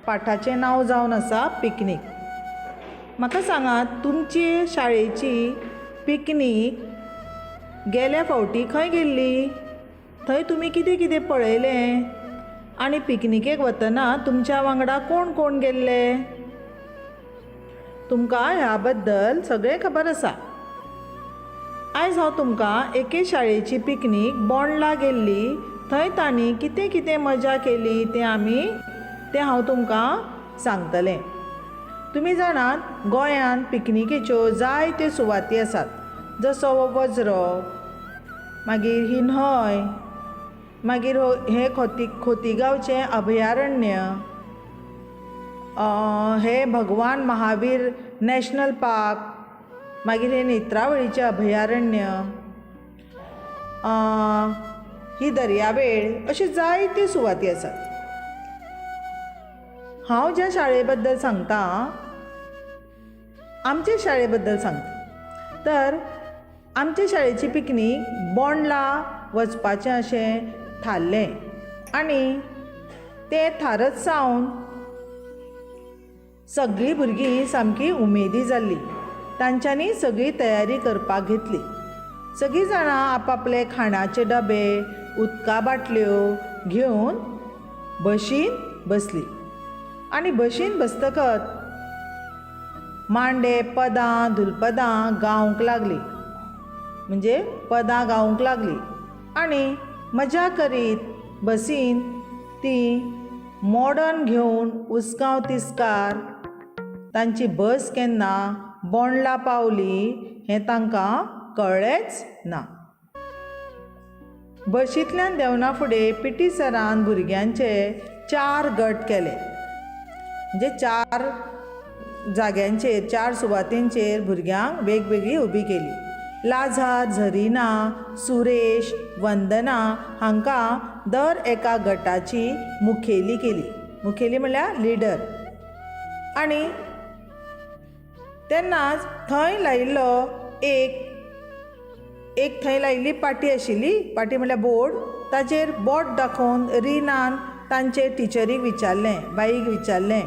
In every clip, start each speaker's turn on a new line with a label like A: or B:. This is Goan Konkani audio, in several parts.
A: पाठाचें नांव जावन आसा पिकनीक. म्हाका सांगात तुमचे शाळेची पिकनीक गेल्या फावटी खंय गेल्ली? थंय तुमी कितें कितें पळयलें? आनी पिकनिकेक वतना तुमच्या वांगडा कोण कोण गेल्ले? तुमकां ह्या बद्दल सगळें खबर आसा. आयज हांव तुमकां एके शाळेची पिकनीक बोंडला गेल्ली थंय तांणी कितें कितें मजा केली तें आमी तें हांव तुमकां सांगतलें. तुमी जाणात गोंयांत पिकनिकेच्यो जायत्यो सुवाती आसात. जसो हो वजरो, मागीर ही न्हंय, मागीर हो हें खोती खोतीगांवचें अभयारण्य, हें भगवान महावीर नॅशनल पार्क, मागीर हें नेत्रावळीचें अभयारण्य, ही दर्यावेळ अश्यो जायत्यो सुवाती आसात. हांव ज्या शाळे बद्दल सांगतां आमचे शाळे बद्दल सांगता तर आमचे शाळेची पिकनीक बोंडला वचपाचें अशें थारलें आनी तें थारत सावन सगळीं भुरगीं सामकीं उमेदी जाल्लीं. तांच्यांनी सगळी तयारी करपाक घेतली. सगळीं जाणां आपआपले खाणाचे डबे, उदका बाटल्यो घेवन बशींत बसलीं आनी बशींत बसतकच मांडे, पदां, धुलपदां गावंक लागलीं. म्हणजे पदां गावंक लागलीं आनी मजा करीत बसींत तीं मॉडर्न घेवन उसगांव तिस्कार तांची बस केन्ना बोंडला पावली हें तांकां कळ्ळेंच ना. बशींतल्यान देंवना फुडें पी टी सरान भुरग्यांचे चार गट केले. म्हणजे चार जाग्यांचेर, चार सुवातींचेर भुरग्यांक वेगवेगळीं उबीं केलीं. लाझार, झरिना, सुरेश, वंदना हांकां दर एका गटाची मुखेली केली. मुखेली म्हणल्यार लिडर. आनी तेन्नाच थंय लायिल्लो एक एक थंय लायिल्ली पाटी आशिल्ली, पाटी म्हणल्यार बोर्ड, ताचेर बोट दाखोवन रिनान तांचे टिचरीक विचारलें, बाईक विचारलें,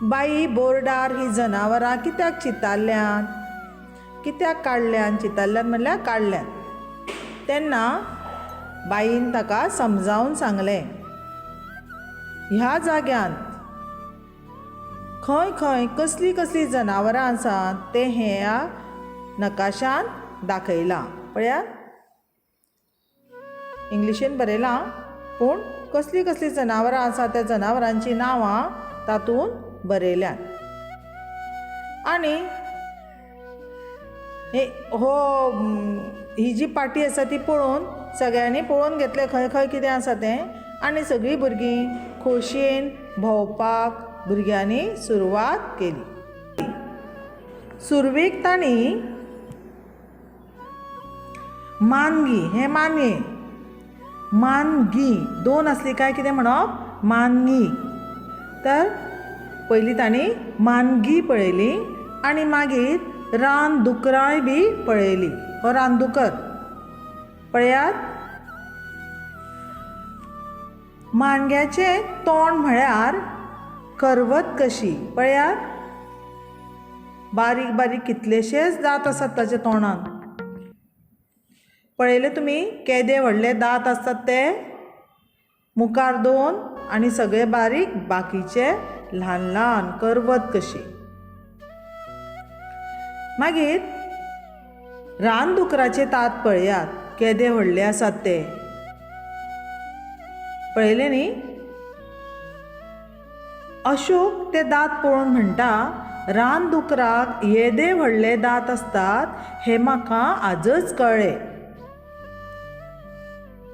A: बाई बोर्डार हीं जनावरां कित्याक चितारल्यांत? कित्याक काडल्यांत? चितारल्यांत म्हणल्यार काडल्यांत. तेन्ना बाईन ताका समजावन सांगलें, ह्या जाग्यांत खंय खंय कसलीं कसलीं जनावरां आसात तें ह्या नकाशांत दाखयलां. पळयात, इंग्लिशीन बरयलां पूण कसलीं कसलीं जनावरां आसात त्या जनावरांचीं नांवां तातूंत बरयल्यांत. आनी हे हो ही जी पाटी आसा ती पळोवन सगळ्यांनी पळोवन घेतलें खंय खंय कितें आसा तें आनी सगळीं भुरगीं खोशयेन भोंवपाक भुरग्यांनी सुरवात केली. सुरवेक तांणी मानगी हें मानगें, मानगी दोन आसली काय कितें म्हणप मानगी. तर पयलीं तांणी मानगी पळयली आनी मागीर रानदुकरांय बी पळयली. हो रानदुकर पळयात. मानग्याचें तोंड म्हळ्यार करवत कशी. पळयात, बारीक बारीक कितलेशेच दांत आसात ताच्या तोंडांत. पळयले तुमी केदे व्हडले दांत आसतात ते? मुखार दोन आनी सगळे बारीक, बाकीचे ल्हान ल्हान, करवत कशी. मागीर रानदुकराचे दांत पळयात केदे व्हडले आसात ते. पळयले न्ही? अशोक ते दांत पळोवन म्हणटा, रानदुकराक येदे व्हडले दांत आसतात हें म्हाका आजच कळ्ळें.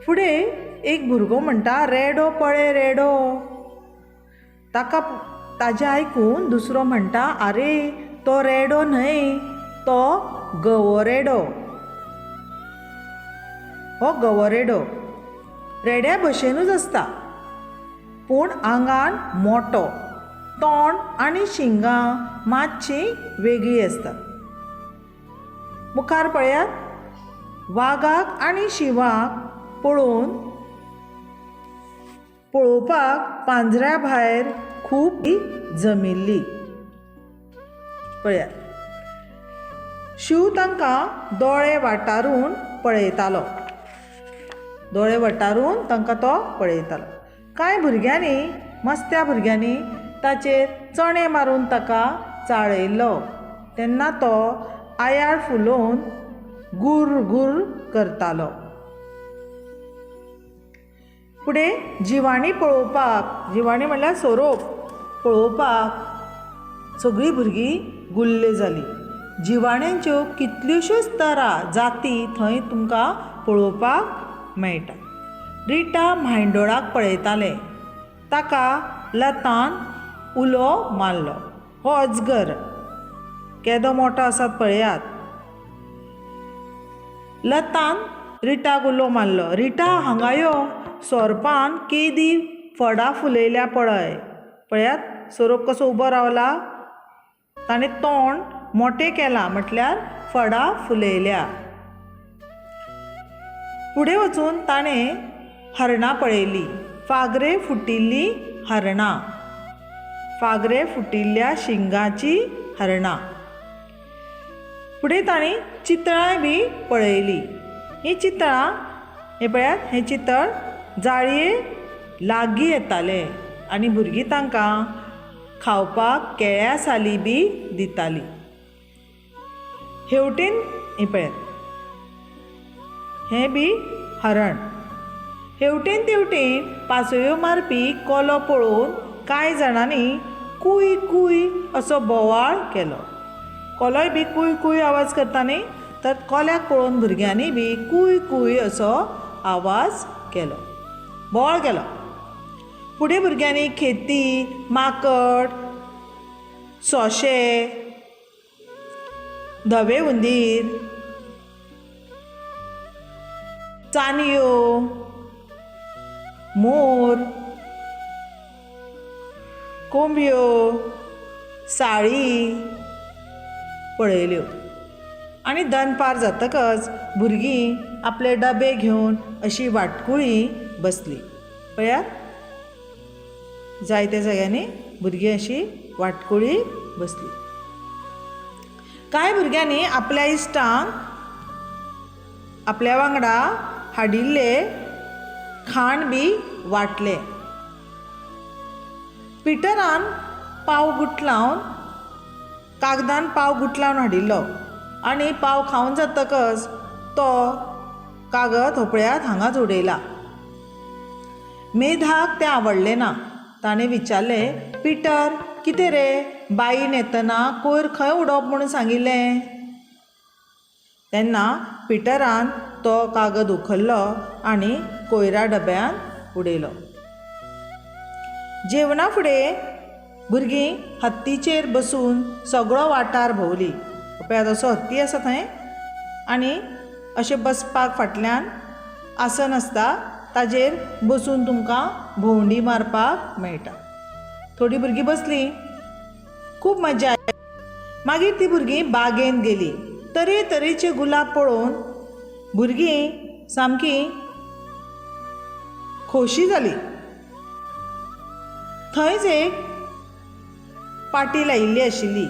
A: फुडें एक भुरगो म्हणटा, रेडो पळय रेडो. ताका ताजें आयकून दुसरो म्हणटा, आरे तो रेडो न्हय, तो गवो रेडो. हो गवो रेडो रेड्या भशेनूच आसता पूण आंगान मोटो, तोंड आनी शिंगां मातशीं वेगळीं आसतात. मुखार पळयात, वागाक आनी शिंवाक पळोवन पळोवपाक पांजऱ्या भायर खूब जमिल्ली. पळयात, शिव तांकां दोळे वाटारून पळयतालो. दोळे वटारून तांकां तो पळयतालो. कांय भुरग्यांनी, मस्त्या भुरग्यांनी ताचेर चणे मारून ताका चाळयल्लो तेन्ना तो आयाळ फुलोवन गुर गुर करतालो. फुडें जिवाणीं पळोवपाक, जिवाणीं म्हणल्यार सोरोप पळोवपाक सगळीं भुरगीं गुल्ल जालीं. जिवाण्यांच्यो कितल्योश्योच तरा जाती थंय तुमकां पळोवपाक मेळटा. रिटा म्हायंडोळाक पळयतालें. ताका लतान उलो मारलो. हो अजगर केदो मोटो आसा पळयात. लतान रिटाक उलो मारलो, रिटा हांगा यो, सोरपान केदी फडां फुलयल्या पळय. पळयात सोरोप कसो उबो रावला, ताणें तोंड मोटें केलां म्हटल्यार फडां फुलयल्या. फुडें वचून ताणें हरणां पळयलीं. फागरे फुटिल्लीं हरणां, फागरे फुटिल्ल्या शिंगाचीं हरणां. फुडें तांणी चितळांय बी पळयलीं. हीं चितळां, हें पळयात, हें चितळ जाळये लागीं येतालें आनी भुरगीं तांकां खावपाक केळ्या साली बी दितालीं. हेवटेन हें पळयात, हें बी हरण. हेवटेन तेवटेन पासयो मारपी कोलो पळोवन कांय जाणांनी कूय कूय असो बोवाळ केलो. कोलोय बी कूय कूय आवाज करता न्ही, तर कोल्याक पळोवन भुरग्यांनी बी कूय कूय असो आवाज केलो, बोवाळ केलो. फुडें भुरग्यांनी खेती, माकड, सोंशे, धवे हुंदीर, चानयो, मोर, कोंबयो, साळी पळयल्यो. आनी दनपार जातकच भुरगीं आपले डबे घेवन अशीं वाटकुळीं बसलीं. पळयात, जायत्या जाग्यांनी भुरगीं अशीं वाटकुळीं बसलीं. कांय भुरग्यांनी आपल्या इश्टांक आपल्या वांगडा हाडिल्लें खाण बी वांटलें. पिटरान पाव गुठलावन, कागदान पाव गुठलावन हाडिल्लो आनी पाव खावन जातकच तो कागद होपळ्यात हांगाच उडयला. मेधाक तें आवडलें ना. ताणें विचारलें, पिटर, कितें रे, बाईन येतना कोयर खंय उडोवप म्हणून सांगिल्लें? तेन्ना पिटरान तो कागद उखल्लो आनी कोयरा डब्यांत उडयलो. जेवणा फुडें भुरगीं हत्तीचेर बसून सगळो वाठार भोंवलीं. पळयात, असो हत्ती आसा थंय आनी अशें बसपाक फाटल्यान आसन आसता, ताजेर बसून तुमकां भोंवडी मारपाक मेळटा. थोडीं भुरगीं बसलीं, खूब मजा आयली. मागीर तीं भुरगीं बागेंत गेलीं. तरेतरेचे गुलाब पळोवन भुरगीं सामकीं खोशी जालीं. थंयच एक पाटी लायिल्ली आशिल्ली.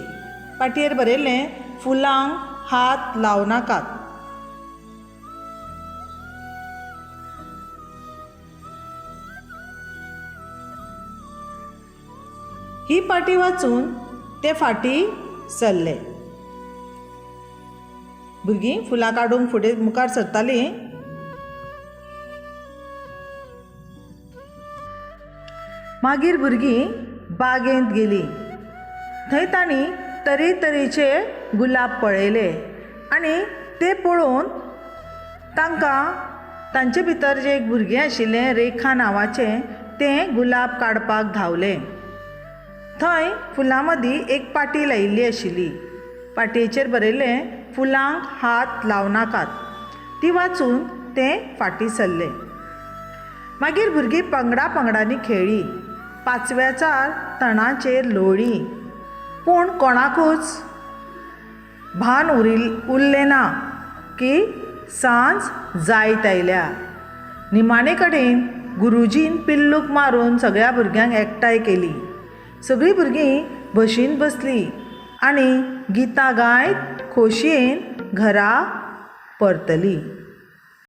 A: पाटयेर बरयल्लें, फुलांक हात लावनाकात. ही पाटी वाचून ते फाटीं सरले. भुरगीं फुलां काडूंक फुडें मुखार सरतालीं. मागीर भुरगीं बागेंत गेलीं. थंय तांणी तरेतरेचे गुलाब पळयले आनी ते पळोवन तांकां तांचे भितर जें एक भुरगें आशिल्लें रेखा नांवाचें तें गुलाब काडपाक धांवलें. थंय फुलां मदीं एक पाटी लायिल्ली आशिल्ली. पाटयेचेर बरयल्लें, फुलांक हात लावनाकात. ती वाचून तें फाटीं सरलें. मागीर भुरगीं पंगडा पंगडांनी खेळ्ळीं. पाचव्याचार तणाचेर लोळ्ळीं. पूण कोणाकूच भान उरलें ना की सांज जायत आयल्या. निमाणे कडेन गुरुजीन पिल्लूक मारून सगळ्या भुरग्यांक एकठांय केलीं. सगळीं भुरगीं बशींत बसलीं आनी गितां गायत खोशयेन घरा परतलीं.